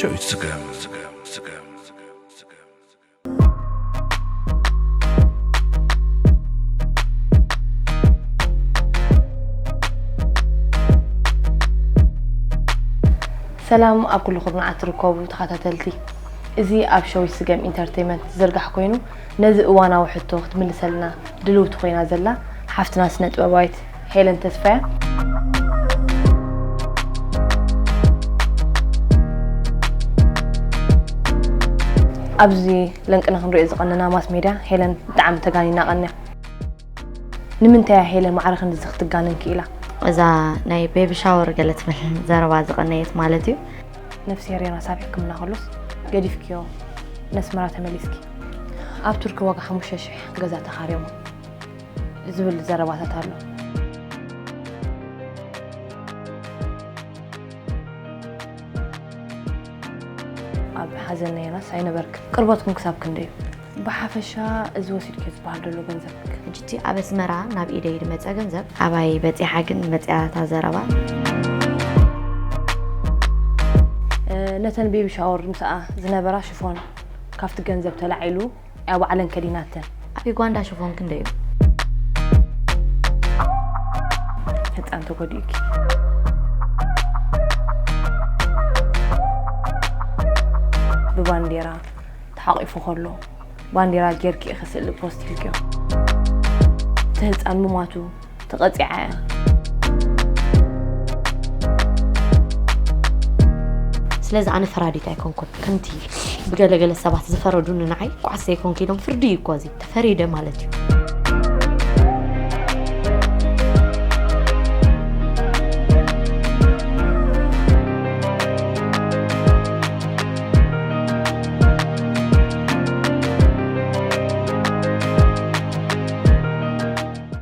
ሸዊት ስገም። ሰላም ኣብ ኩሉ ኩርናዓት ትርከቡ ተኸታተልቲ፣ እዚ ኣብ ሸዊት ስገም ኢንተርቴይመንት ዝዝርጋሕ ኮይኑ፣ ነዚ እዋናዊ ሕቶ ክትምልሰልና ድልውቲ ኮይና ዘላ ሓፍትና ስነ ጥበባዊት ሄለን ተስፋያ። ኣብዚ ለንቅና ክንሪኦ ዝቐነና ማስ ሜድያ ሄለን ብጣዕሚ ተጋኒና ቀንያ። ንምንታይ እያ ሄለን ማዕረ ክንድዚ ክትጋነን ክኢላ? እዛ ናይ ቤቢ ሻወር ገለ ትብል ዘረባ ዝቐነየት ማለት እዩ። ነፍስሄር ዮናስ ኣብ ሕክምና ከሎስ ገዲፍክዮ ነስመራ ተመሊስኪ፣ ኣብ ቱርኪ ዋጋ ሓሙሽተ ሽሕ ገዛ ተኻርዮሞ ዝብል ዘረባታት ኣሎ። ኣብ ሓዘን ናይ ዮናስ ኣይነበርክን። ቅርበትኩም ክሳብ ክንደይ እዩ? ብሓፈሻ እዚ ወሲድክዮ ዝበሃል ዘሎ ገንዘብ። ሕጂ እቲ ኣብ ኣስመራ ናብ ኢደይ ዝመጸ ገንዘብ ኣባይ በጺሓ ግን መጺኣ እታ ዘረባ። ነተን ቤቢ ሻወር ምስኣ ዝነበራ ሽፎን ካብቲ ገንዘብ ተላዒሉ እያ ባዕለን ከዲናተን። ኣብ ዩጋንዳ ሽፎን ክንደይ እዩ? ህፃን ተጎዲእኪ ብባንዴራ ተሓቂፉ ከሎ ባንዴራ ጌርኪ ኢኺ ስእሊ ፖስት ኢልክዮ። እቲ ህፃን ምሟቱ ተቐፂዓ እያ። ስለዚ ኣነ ፈራዲት ኣይኮንኩን። ከምቲ ብገለገለ ሰባት ዝፈረዱኒ ንዓይ ቋዕ ዘይኮንኩ ኢሎም ፍርዲ እዩ እኮ እዚ። ተፈሪደ ማለት እዩ።